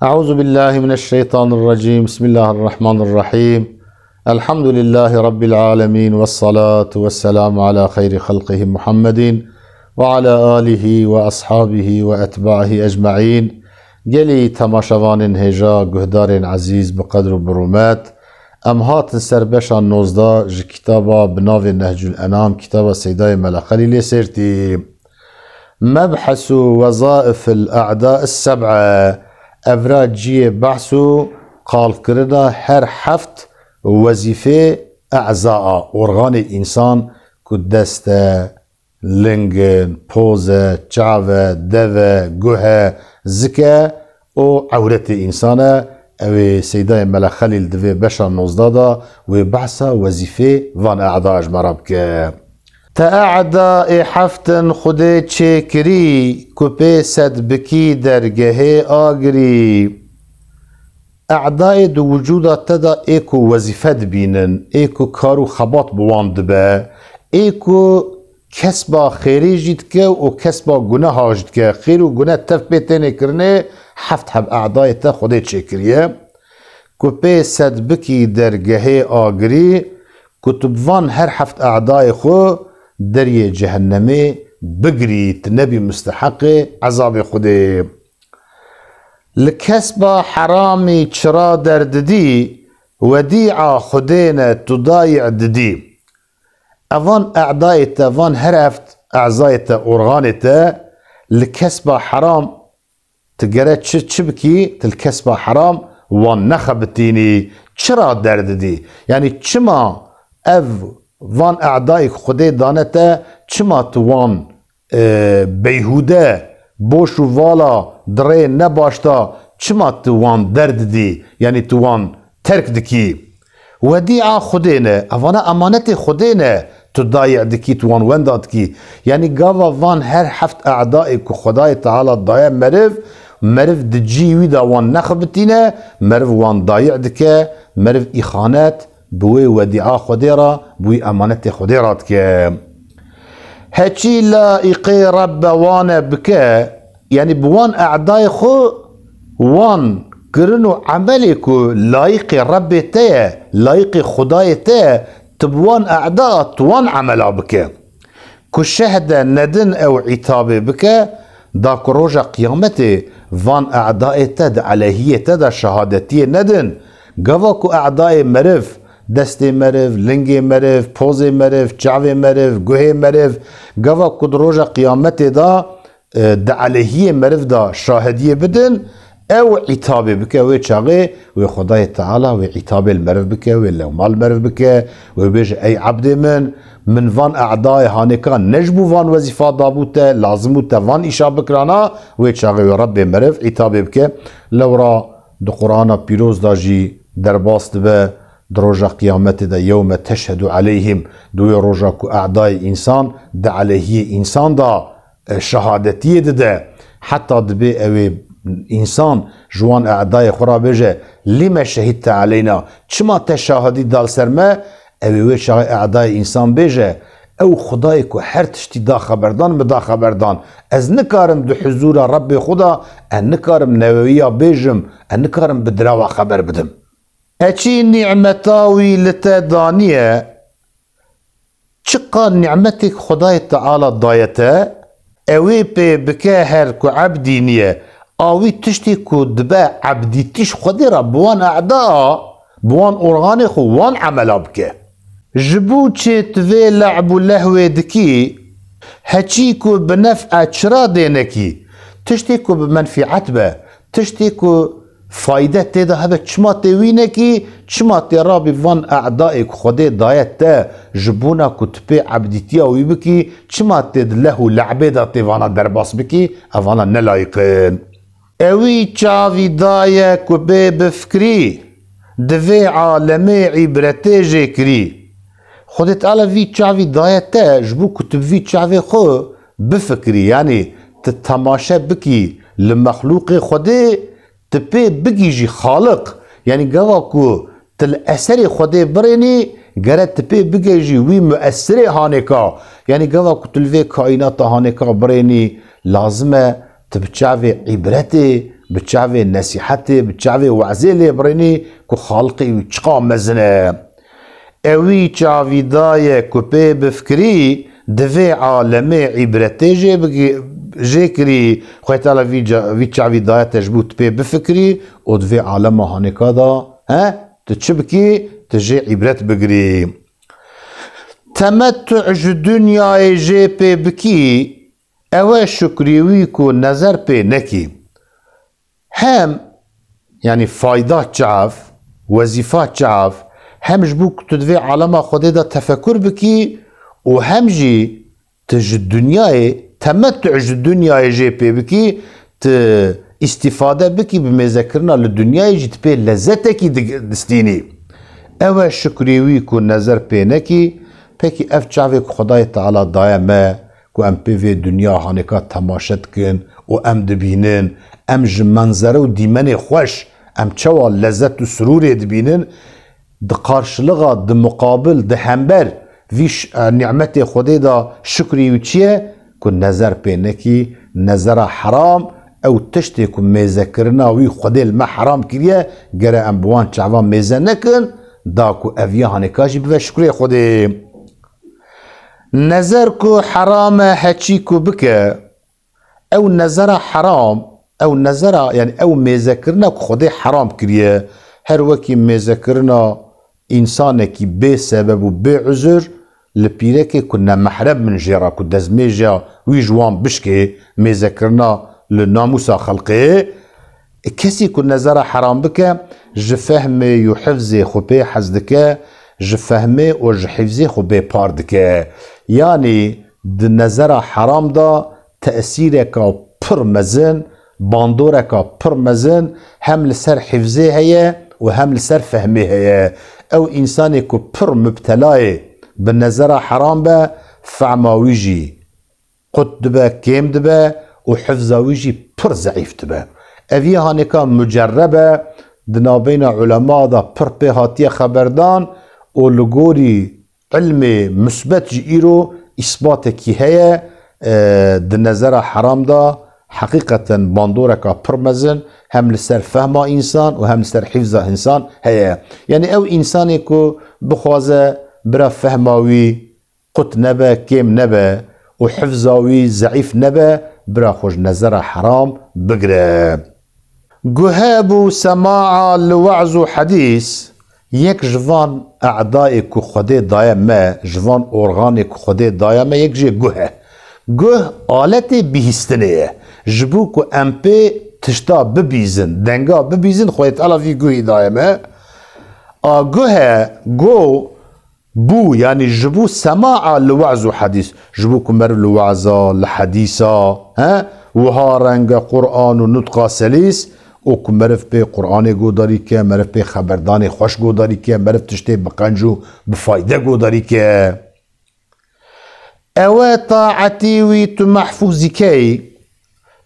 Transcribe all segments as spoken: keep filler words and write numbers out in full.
أعوذ بالله من الشيطان الرجيم. بسم الله الرحمن الرحيم. الحمد لله رب العالمين، والصلاة والسلام على خير خلقه محمد وعلى آله وأصحابه وأتباعه أجمعين. Gelî temaşevanên hêja, guhdarên ezîz bi qedr û bi rûmet, em hatin ser beşa nozdeh ji kitaba bi navê Nehcul Enam, kitaba Seydayê Mela Xelîlê Sêrtî. Mebhesu wezaifil a'da'is seb'e. Evra ciyê behs û qalkirina her heft wezîfê e'za a, organê însan ku dest e, ling in, poz e, çav e, dev e, guh e, zik e û ewretê însan e. Ew ê Seydayê Mela Xelîl di vê beşa nozdeh de wê behsa wezîfê van e'da ji me re bike. Te e'da ê heftin Xwedê çêkirî, ku pê sed bikî dergehê agirî. E'dayê di wicûda te de ê ku wezîfe dibînin, ê ku kar û xebat bi wan dibe, ê ku kesba xêrê jî dike û kesba guneha jî dike, xêr û gune tev pê têne kirinê, heft heb e'dayê te Xwedê çêkiriye. Ku pê sed bikî dergehê agirî, ku tu bi van her heft e'dayê xwe deriyê cehennemê bigirî, tu nebî musteheqê ezabê Xwedê. Li kesba heramî çira derdidî, wedî'a Xwedê ne tu dayî didî. Evan e'dayê te, van her heft e'zayê te, organê te, li kesba heram tu gere çi, çi bikî, tu li kesba heram wan nexebitînî. Çira derdidî? Yanî çima ev van e'dayê ku Xwedê dane te, çima tu wan e, beyhûde, boş û vala, di rê nebaş de çima tu wan derdidî, yanî tu wan terk dikî? Wedî'a Xwedê ne, evana emanetê Xwedê ne, tu dayî dikî, tu wan wenda dikî. Yanî gava van her heft e'dayê ku Xwedayê Teala daye meriv, meriv di cî wî de wan nexebitîne, meriv wan dayî dike, meriv îxanet, bi wê wedî'a Xwedê re, bi wî emanetê Xwedê re dike. Heçî laîqê Rebbe wane bike, yanî bi wan e'dayê xwe wan kirin û emelê ku laîqê Rebbê te ye, laîqê Xwedayê te ye, tu bi wan e'da, tu wan emela bike. Ku şehde nedin ew îtabê bike, da ku roja qiyametê van e'dayê te di elehiyê te de şehadetiyê nedin. Gava ku e'dayê meriv, destê meriv, lingê meriv, pozê meriv, çavê meriv, guhê meriv, gava ku di roja qiyametê de, e, di elehiyê meriv de şahidiyê bidin, ew îtabê bike, wê çaxê wê Xwedayê Teala wê îtabê li meriv bike, wê lewma li meriv bike, wê bêje, ey ebdê min, min van e'dayê hanêka ne ji bo van wezîfa dabû te, lazim bû te van îşa bikirana, wê çaxê wê Rebbê meriv îtabê bike. Lewra di Qur'ana Pîroz de jî derbas dibe, di roja qiyametê de, yewme teşhedu aleyhim, di wê roja ku e'dayê însan di elehiyê însan de e, şehadetiyê dide. Heta dibê ew ê însan ji wan e'dayê xwe re bêje, lîme şehîdte eleyna, çima te şahidî da li ser me? Ew ê wê çaxê e'dayê însan bêje, ew Xwedayê ku her tiştî da xeberdan, min da xeberdan. Ez nikarim di huzûra Rebbê xwe de, ez nikarim newewiya bêjim, ez nikarim bi direwa xeber bidim. Eçî nîmeta wî li te daniye, çiqa nîmetêk Xwedayê Teala daye te, ewê pê bike her ku ebdî niye, a wî tiştê ku dibe ebdîtî ji Xwedê re bi wan e'da, bi wan organê xwe wan emela bike. Ji bo çi tu vê le'b û lehwê dikî, heçî ku bi nef'e çira dê nekî, tiştê ku bi menfîet be, tiştê ku fayde tê de hebe, çima tê wî nekî, çima tê rabî van e'dayê ku Xwedê daye te, ji bona ku tu pê ebdîtiya wî bikî, çima tê di leh û le'bê de tê vana derbas bikî, evana nelayîq in. Ewî çavî daye ku bê bifikirî, di vê alemê îbretê jê kirî. Xwedê Teala vî çavî daye te, ji bo ku tu bi vî çavê xwe bifikirî, yanî tu temaşe bikî li mexlûqê Xwedê, tu pê bigihîjî Xaliq, yanî gava ku tu li eserê Xwedê birênî, gere tu pê bigihîjî wî muesirê hanêka, yanî gava ku tu li vê kaînata hanêka birênî, lazim e tu bi çavê îbretê Bi çavê nesîhetê, bi çavê wezê lê birînî ku Xaliqê wî çiqa mezin e. Ewî çavî daye ku pê bifikirî, di vê alemê îbretê jê bigi-, jê kirî. Xwedê Teala vî ca-, vî çavî daye te ji bo tu pê bifikirî û di vê alema hanêka de, he, tu çi bikî, tu jê îbret bigirî. Temettu ji dinyayê jê pê bikî, ew e şukrî wî ku nezer pê nekî. Hem, yanî fayda çav, wezîfa çav, hem ji bo ku tu di vê alema Xwedê de tefekur bikî û hem jî tu ji dinyayê, temettu ji dinyayê jê pê bikî, tu îstîfade bikî bi mêzekirina li dinyayê jî tu pê lezetekî dig-, distînî. Ew e şukrê wî ku nezer pê nekî, pekî ev çavê ku Xwedayê Teala daye me, ku em pê vê dinya hanêka temaşe dikin û em dibînin, em ji menzere û dîmenê xweş, em çawa lezet û sirûrê dibînin, di qarşilixa, di muqabil, di hember vî ş-, e, nîmetê Xwedê de şukrî wî çi ye? Ku nezer pê nekî, nezera heram, ew tiştê ku mêzekirina wî Xwedê li me heram kiriye, gere em bi wan çavan mêze nekin, da ku ev ya hanêka jî bibe şukrê Xwedê. Nezer ku heram e, heçî ku bike, ew nezera heram, ew nezera, yanî ew mêzekirina ku Xwedê heram kiriye, her wekî mêzekirina însanekî bê sebeb û bê uzur li pîrekê ku nemehrem min jê re, ku destmêja wî ji wan bişkê, mêzekirina li namûsa xelqê, kesî ku nezera heram bike, ji fehmê û hifzê xwe pê hez dike, ji fehmê û ji hifzê xwe bê par dike. Yanî di nezera heram de tesîreka pir mezin, bandoreka pir mezin hem li ser hifzê heye û hem li ser fehmê heye. Ew însanê ku pir mubtelayê bi nezera heram be, fehma wî jî qut dibe, kêm dibe û hifza wî jî pir zeîf dibe. Ev yê hanêka mucerreb e, di navbeyna ulema de pir pê hatiye xeberdan û li gorî ilmê musbet jî îro îsbatekî heye, e, di nezera heram de heqîqeten bandoreka pir mezin hem li ser fehma însan û hem li ser hîfza însan heye. Yanî ew însanê ku bixwaze bira fehma wî qut nebe, kêm nebe û hifza wî zeîf nebe, bira xwe ji nezera heram bigire. Guhe bû semaa li we'z û hedîs, yek ji van e'dayê ku Xwedê daye me, ji van organê ku Xwedê daye me, yek jê guh e. Guh aletê bihîstinê ye. Ji bo ku em pê tişta bibîzin, denga bibîzin, Xwedê Teala vî guhî daye me. A guh e, go, bû, yanî ji bo semaa li we'z û hedîs, ji bo ku meriv li we'za, li hedîsa, he, wiha renge Qur'an û nutqa selîs, û ku meriv pê Qur'anê godarî ke, meriv pê xeberdanê xweş godarî ke, meriv tiştê bi qenc û bi fayde godarî ke. Ew e taetî wî tu mehfûzî key,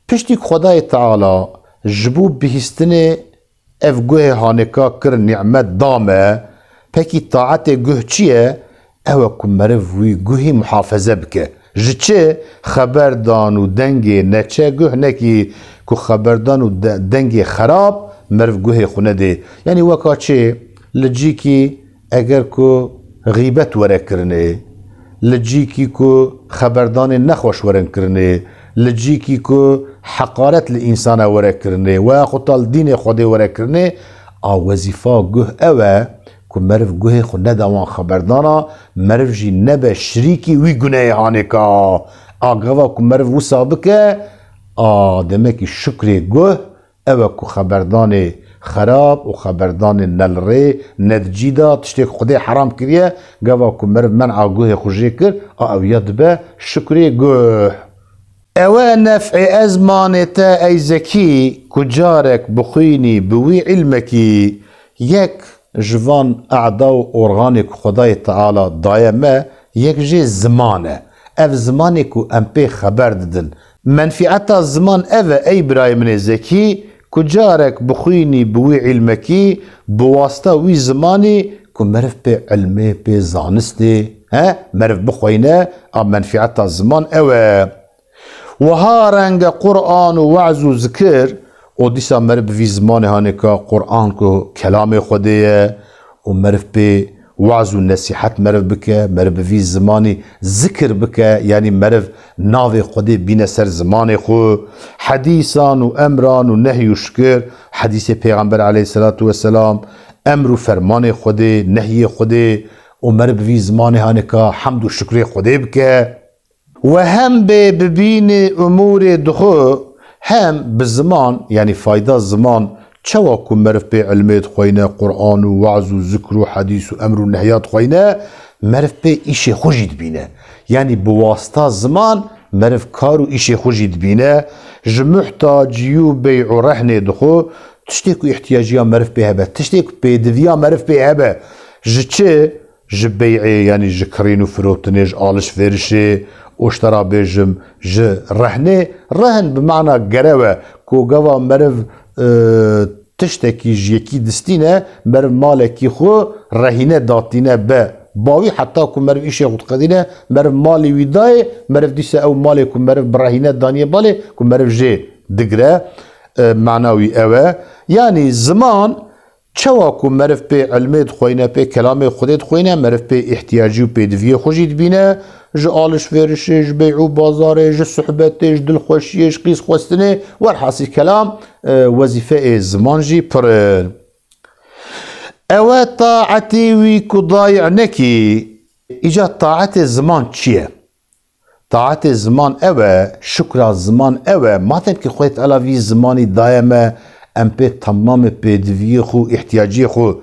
piştî ku Xwedayê Teala ji bo bihîstinê ev guhê hanêka kir, nîmet da me, pekî taetê guh çi ye? Ew e ku meriv wî guhî muhafeze bike. Ji çi? Xeberdan û dengê neçe guh nekî, ku xeberdan û de-, dengê xerab meriv guhê xwe nedê. Yanî weka çi? Li cîkî eger ku xîbet were kirinê, li cîkî ku xeberdanên nexweş werin kirinê, li cîkî ku heqaret li însana were kirinê, weya xwe tal dînê Xwedê were kirinê, a wezîfa guh ew e ku meriv guhê xwe neda wan xeberdana, meriv jî nebe şirîkî wî guneyê hanêka. A gava ku meriv wisa bike, a demekî şukrê guh, ew e ku xeberdanê xerab û xeberdanê ne li rê, ne di cî de, tiştê ku Xwedê heram kiriye, gava ku meriv men'a guhê xwe jê kir, a ew ya dibe şukrê guh. Ew e nef'ê ezmanê te ey zekî, ku carek bixwînî bi wî îlmekî, yek ji van e'da û organê ku Xwedayê Teala daye me, yek jê ziman e. Ev zimanê ku em pê xeber didin. Menfîeta ziman ev e, ey birayê min ê zekî, ku carek bixwînî bi wî îlmekî, bi wasta wî zimanî ku meriv pê îlmê, pê zanistê, he, meriv bixweyne, a menfîeta ziman ew e. Wiha renge Qur'an û we'z û zikir Û dîsa meriv bi vî zimanê hanêka Quran ku kelamê Xwedê ye û meriv pê waz û nesîhet meriv bike, meriv bi vî zimanî zikir bike, yanî meriv navê Xwedê bîne ser zimanê xwe. Hedîsan û emran û nehy û şikir, hedîsê Pêxember aleyhisselatu vesselam, emr û fermanê Xwedê, nehyê Xwedê û meriv bi vî zimanê hanêka hemd û şikrê Xwedê bike. We hem bê bibînê umûrê dixwe, hem bi ziman, yanî fayda ziman, çawa ku meriv pê ilmê dixweyne, Quran û waz û zikr û hedîs û emr û nehya dixweyne, meriv pê îşê xwe jî dibîne. Yanî bi wasta ziman meriv kar û îşê xwe jî dibîne. Ji muhtacî û bey'û rehnê dixwe, tiştê ku îhtiyaciya meriv pê hebe, tiştê ku pêdiviya meriv pê hebe, ji çi? Ji bey'ê, yanî ji kirîn û firotinê, ji alişverişê, û ji te re bêjim, ji rehnê, rehn bi mana gerew e, ku gava meriv, e, tiştekî ji yekî distîne, meriv malekî xwe rehîne datîne be bawî, heta ku meriv îşê xwe diqedîne, meriv malê wî dayê, meriv dîsa ew malê ku meriv bi rehîne daniye balê, ku meriv jê digre, e, mana wî ew e. Yanî ziman, Çawa ku meriv pê ilmê dixweyne, pê kelamê Xwedê dixweyne, meriv pê îhtiyacî û pêdiviyê xwe jî dibîne, ji alişverişê, ji bey'û bazarê, ji suhbetê, ji dilxweşiyê, ji qîz xwestinê, werhasî kelam, e, wezîfeyê ziman jî pir in. Ew e taetê wî ku dayî nekî. Îca taetê ziman çi ye? Taetê ziman ew e, şukra ziman ew e. Madem ki Xwedê Teala vî zimanî daye me, em pê temamê pêdiviyê xwe û îhtiyaciyê xwe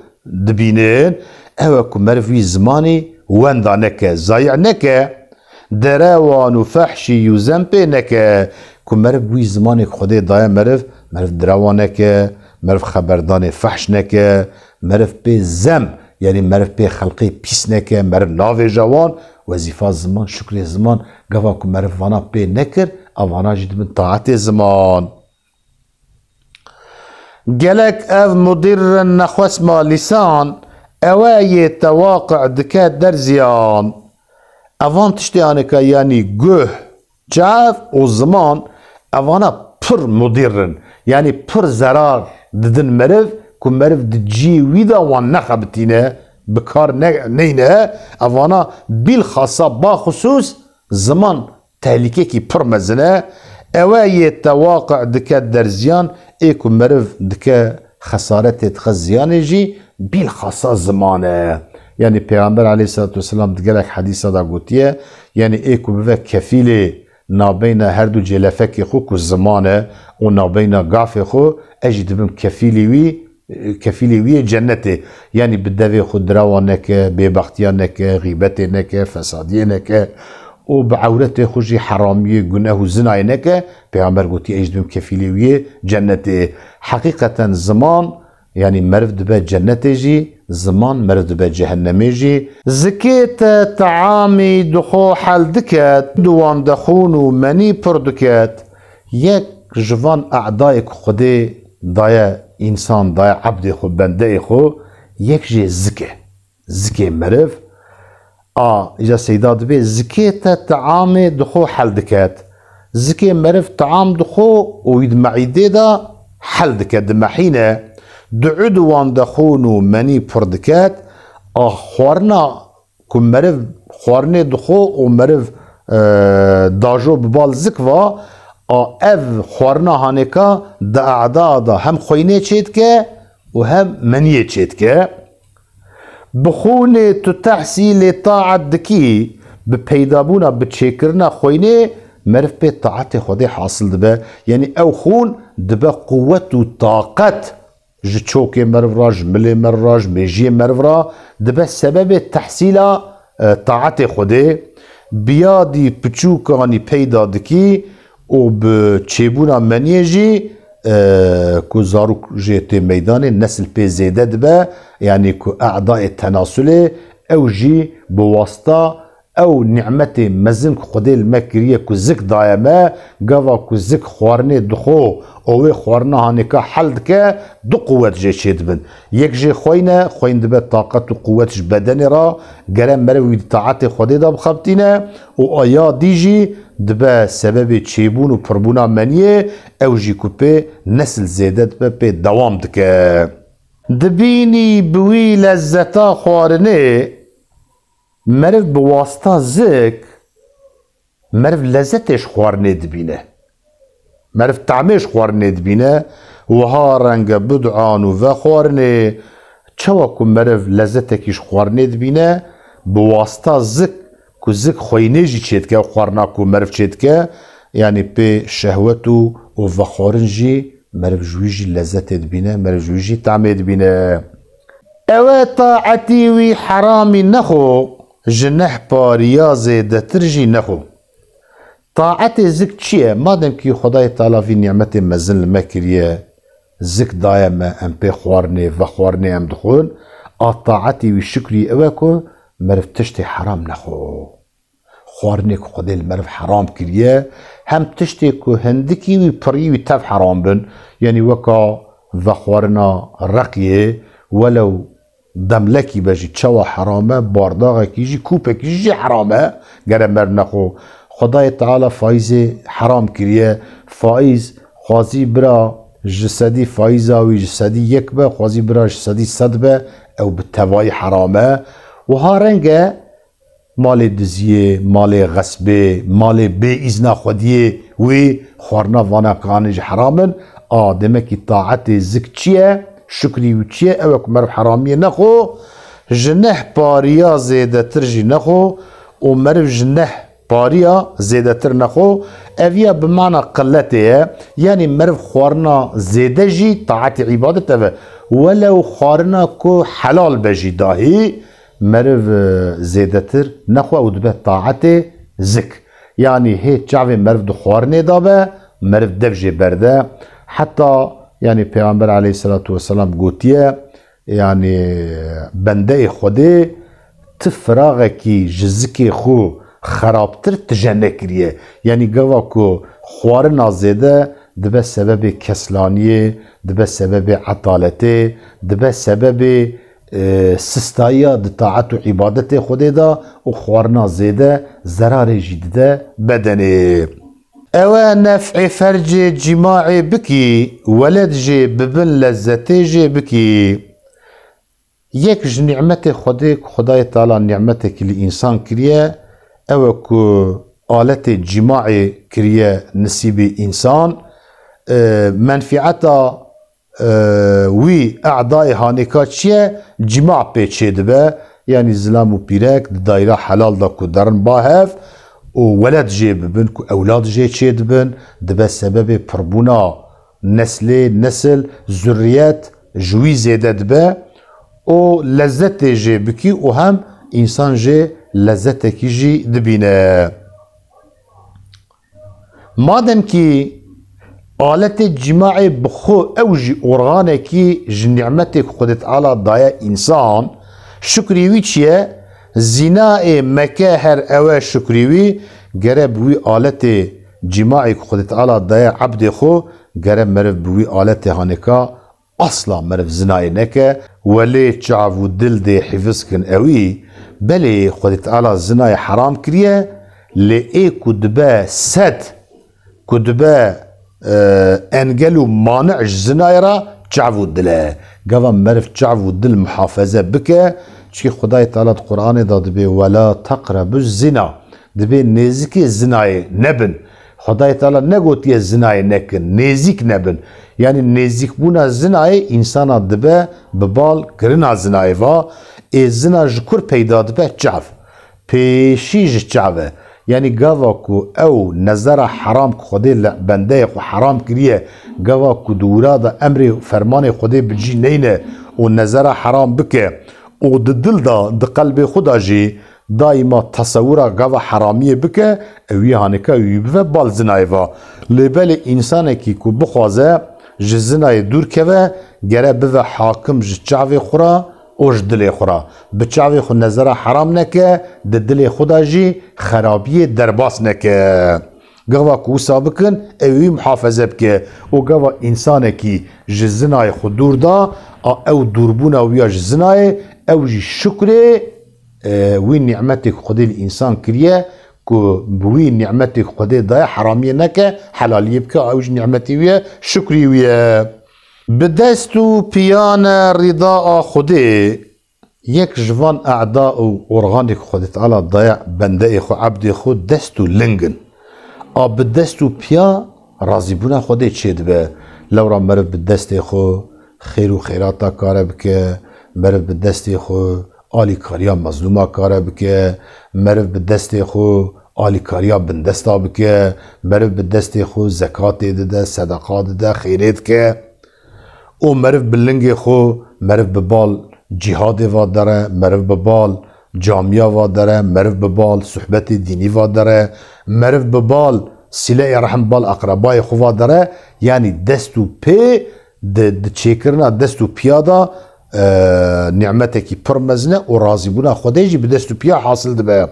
dibînin, ew e ku meriv wî zimanî wenda neke, zayî neke, derewan û fehşî yûzem pê neke, ku meriv wî zimanê ku Xwedê daye meriv, meriv direwa neke, meriv xeberdanê fehş neke, meriv pê zem, yanî meriv pê xelqê pîs neke, meriv navêje wan, wezîfa ziman, şukrê ziman, gava ku meriv vana pê nekir, a vana jî dibin taetê ziman. Gelek ev mudirrin nexwesma lîsan, ewe yê te waqi dike derziyan. Evan tiştê aneka, yanî guh, çav û ziman, evana pir mudir in. Yanî pir zerar didin meriv, ku meriv di cihê wî de wan nexebitîne, bi kar ne-, neyne. Evana bîlxasa baxusûs ziman tehlîkekî pir mezin e. Ewe yê te waqi dike derziyan, ê ku meriv dike xesaretê, dixe ziyanê jî bîlxasa ziman e. Yanî Pêxember aleyhisselatu vesselam di gelek hedîsa de gotiye, yanî ê ku bibe kefîlê nabeyna her du cêlefekê xwe ku ziman e û nabeyna gafê xwe, ez jî dibim kefîlê wî, kefîlê wî yê cennetê. Yanî bi devê xwe direwa neke, bêbextiya neke, xîbetê neke, fesadiyê neke û bi ewretê xwe jî heramiyê, guneh û zinayê neke. Pêxember gotiye, ez jî dibim kefîlê wî yê cennetê. Heqîqeten ziman, Yanî meriv dibe cennetê jî, ziman meriv dibe cehennemê jî. Zikê te teamî di xwe hel diket, di wan de xûn û menî pir diket. Yek ji van e'dayê ku Xwedê daye însan, daye ebdê xwe, bendeyê xwe, yek jê zik e. Zikê meriv, a, îca seyda dibê, zikê te teamê di xwe hel diket. Zikê meriv team di xwe û wî di meîdê de hel dike, dimehîne. Di udwan de xûn û menî pir diket. A, xwarina ku meriv xwarinê di xwe û meriv, e, dajo bi bal zik va, a, ev xwarina hanêka di e'da de hem xweynê çêdike û hem meniyê çêdike. Bi xûnê tu tehsîlê taet dikî, bi peydabûna, bi çêkirina xweynê meriv pê taetê Xwedê hasil dibe. Yanî ew xûn dibe quwet û taqet ji çokê meriv re, ji milê meriv re, ji mêjiyê meriv re, dibe sebebê tehsîla, e, taetê Xwedê. Bi yadî piçûkanî peyda dikî û bi çêbûna meniyê jî, e, ku zarok jê tê meydanê, nesil pê zêde dibe, yanî ku e'dayê tenasulê, ew jî bi wasta ew nîmetê mezin ku Xwedê li me kiriye ku zik daye me, gava ku zik xwarinê dixwe û wê xwarina hanêka hel dike, du quwet jê çêdibin. Yek jê xweyn e, xweyn dibe taqet û quwet ji bedenê re, gere meriv wî di taetê Xwedê de bixebitîne û a ya dî jî dibe sebebê çêbûn û pirbûna meniyê, ew jî ku pê nesil zêde dibe, pê dewam dike. Dibînî bi wî lezzeta xwarinê, meriv bi wasta zik, meriv lezzetê ji xwarinê dibîne. Meriv tamê ji xwarinê dibîne, wiha renge bid'an û vexwarinê. Çawa ku meriv lezzetekî ji xwarinê dibîne, bi wasta zik, ku zik xweynê jî çêdike, ew xwarina ku meriv çêdike, yanî pê şehwet û, û vexwarin jî meriv ji wî jî lezzetê dibîne, meriv ji wî jî tamê dibîne. Ew e taetî wî heramî nexwe, ji neh pariya zêdetir jî nexwe. Taetê zik çi ye? Madem kî Xwedayê Teala vî nîmetê mezin li me kiriye, zik daye me, em pê xwarinê, vexwarinê em dixwin, a taetî wî şikrî ew e ku meriv tiştê heram nexwe. Xwarinê ku Xwedê li meriv heram kiriye, hem tiştê ku hindikî wî pirî wî tev heram bin, yanî weka vexwarina reqiyê, welew demlekî be jî çawa heram e, bardaxekî jî, kûpekî jî jê heram e, gere meriv nexwe. Xwedayê Teala faîzê heram kiriye. Faîz xwazî bira ji sedî faîza wî ji sedî yek be, xwazî bira ji sedî sed be, ew bi tevayî heram e. Wiha reng e malê diziyê, malê xesbê, malê bê îzna xwediyê wî, xwarina vana kanê jî heram in. A, demekî taetê zik çi ye? Şukrî wî çi ye? Ew e ku meriv heramiyê nexwe, ji neh pariya zêdetir jî nexwe û meriv ji neh pariya zêdetir nexwe. Ev ya bi mana qiletê ye, yanî meriv xwarina zêde jî taetê îbadet ev e. Welew xwarina ku helal be jî dahî, meriv, e, zêdetir nexwe û dibe taetê zik. Yanî hê çavê meriv di xwarinê de be, meriv dev jê berde. Heta, yanî Pêxember aleyhisselatu vesselam gotiye, yanî bendeyê Xwedê ti firaxekî ji zikê xwe xerabtir tije nekiriye. Yanî gava ku xwarina zêde dibe sebebê keslaniyê, dibe sebebê etaletê, dibe sebebê e, sistayiya di taet û îbadetê Xwedê de û xwarina zêde zerarê jî dide bedenê. Ew e nef'ê fercê cîmaê bikî, weled jê bibin lezzetê jê bikî. Yek ji nîmetê Xwedê ku Xwedayê Teala nîmetekî li însan kiriye, ew e ku aletê cîmaê kiriye nisîbî însan, e, menfîeta e, wî e'dayê hanêka çi ye? Cima pê çêdibe, yanî zilam û pîrek di dayra helal de ku derin ba hev û weled jê bibin, ku ewlad jê çêdibin, dibe sebebê pirbûna neslê, nesil, zurriyet ji wî zêde dibe û lezzetê jê bikî û hem însan jê lezzetekî jî dibîne. Madem kî aletê cîmaê bi xwe ew jî organekî ji nîmetê ku Xwedê Teala daye însan, şukrî wî çi ye? Zînayê meke her ew e şukrî wî, gere bi wî aletê cîmaê ku Xwedê Teala daye ebdê xwe, gere meriv bi wî aletê hanêka asla meriv zinayê neke, welê çav û dil dê hîfiz kin ewî, belê Xwedê Teala zinayê heram kiriye, lê ê ku dibe sed, ku dibe, e, engel û mani'j zinayê re çav û dil e. Gava meriv çav û dil muhafeze bike, çikî Xwedayê Teala di Qur'anê de dibê, "Wela teqrebu zina." Dibê nêzikê zinayê nebin. Xwedayê Teala negotiye zinayê nekin, nêzîk nebin. Yanî nêzîkbûna zinayê însana dibe bi bal kirina zinayê va. Ê zina ji kur peyda dibe? Çav. Pêşî ji çav e. Yanî gava ku ew nezera heram ku Xwedê li bendeyê xwe heram kiriye, gava ku di wira de emrê fermanê Xwedê bi cî neyne û nezera heram bike û di dil de, di qelbê xwe de jî daîma tesewira gava heramiyê bike, ew wî hanêka wî bive bal zinayê va. Lê belê însanekî ku bixwaze ji zinayê dûr keve, gere bive hakim ji çavê xwe re û ji dilê xwe re. Bi çavê xwe nezera heram neke, di dilê xwe de jî xerabiyê derbas neke. Gava ku wisa bikin, ew wî muhafeze bike. Û gava însanekî ji zinayê xwe dûr da, a ew dûrbûna wî ya ji zinayê, ew jî şukrê, e, wî nîmetê ku Xwedê li însan kiriye, ku bi wî nîmetê ku Xwedê daye heramiyê neke, helaliyê bike, ew jî nîmetê wî ye, şukrî wî ye. Bi dest û piyane rîda a Xwedê. Yek ji van e'da û organê ku Xwedê Teala daye bendeyê xwe, ebdê xwe, dest û ling in. A bi dest û piya razîbûna Xwedê çêdibe. Lewra meriv bi destê xwe xêr û xêrata kare bike, meriv bi destê xwe alîkariya mezlûma kare bike, meriv bi destê xwe alîkariya bindesta bike, meriv bi destê xwe zekatê dide, sedeqa dide, xêrê dike. Û meriv bi lingê xwe, meriv bi bal cîhadê va dere, meriv bi bal camiya va dere, meriv bi bal suhbetê dînî va dere, meriv bi bal sîleyê rehm, bal eqrebayê xwe va dere. Yanî dest û pê di, di çêkirina dest û piya de, e, nîmetekî pir mezin e û razîbûna Xwedê jî bi dest û piya hasil dibe.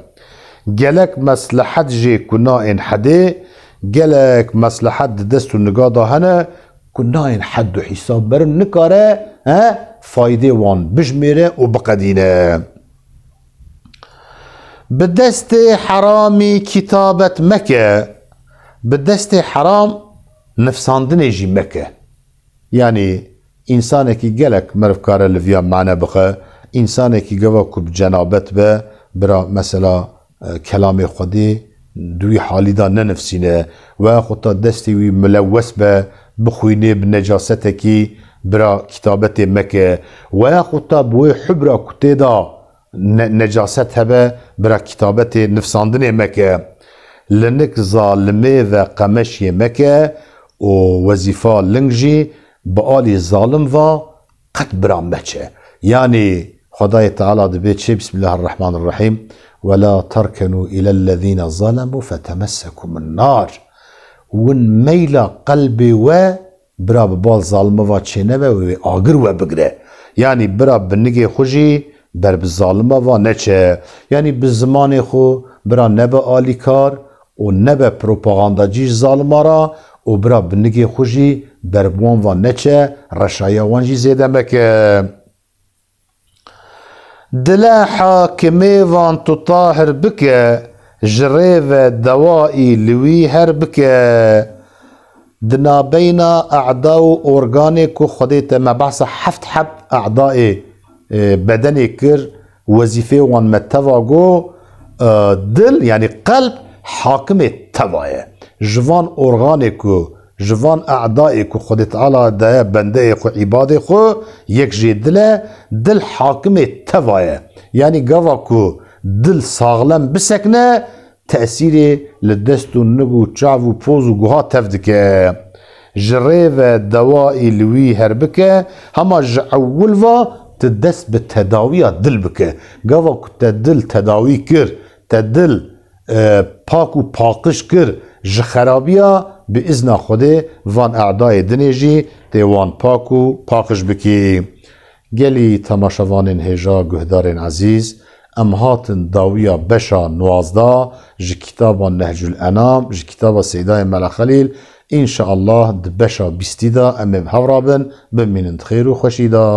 Gelek meslehet jê ku nayên hedê, gelek meslehet di dest û niga de hene, ku nayên hed û hîsab berin, nikare, he, faydê wan bijmêre û biqedîne. Bi destê heramî kitabet meke, bi destê heram nifsandinê jî meke. Yanî, însanekî gelek meriv kare li viya mane bixe, însanekî gava ku bi cenabet be, bira mesela, e, kelamê Xwedê di wî halî de nenivsîne, weya xwe ta destê wî milewes be, bixwînê bi necasetekî, bira kitabetê meke, weya xwe ta bi wê hubra ku tê de ne-, necaset hebe, bira kitabetê nivsandinê meke. Li nik zalimê ve qemeşiyê meke û wezîfa ling jî bi alî zalim va qet bira meçe. Yanî Xwedayê Teala dibê çê, Bismillahirrahmanirrahîm, "Ve la terkenû ilellezîne zalemû fetemessekumun nar." Win meyla qelbê we bira bi bal zalime va çênebe, wê agir we bigire. Yanî bira bi nigê xwe jî ber bi zalime va neçe. Yanî bi zimanê xwe bira nebe alîkar û nebe propagandacî ji zalima re û bira bi nigê xwe jî ber bi wan va neçe, reşaya wan jî zêde meke. Dile hakimê van tu tahir bike, ji rê ve dewayî li wî her bike. Di nabeyna e'da û organê ku Xwedê te me behsa heft heb e'dayê, e, bedenê kir, wezîfê wan me teva got, e, dil, yanî qelb, hakimê teva ye. Ji van organê ku, ji van e'dayê ku Xwedê Teala daye bendeyê xwe, îbadê xwe, yek jê dil e, dil hakimê teva ye. Yanî gava ku dil saxlem bisekine, tesîrê li dest û nig û çav û poz û guha tev dike. Ji rê ve dewayî li wî her bike, hema ji ewil va tu dest bi tedawiya dil bike. Gava ku te dil tedawî kir, te dil, e, pak û paqij kir ji xerabiya, bi izna Xwedê van e'dayê dinê jî tê wan pak û paqij bikî. Gelî temaşevanên hêja, guhdarên ezîz, em hatin dawiya beşa nuwazdeh ji kitaba Nehcul Enam, ji kitaba Seydayê Mela Xelîl. Înşeallah di beşa bîstî de em ê bi hev re bin, bimînin di xêr û xweşî de.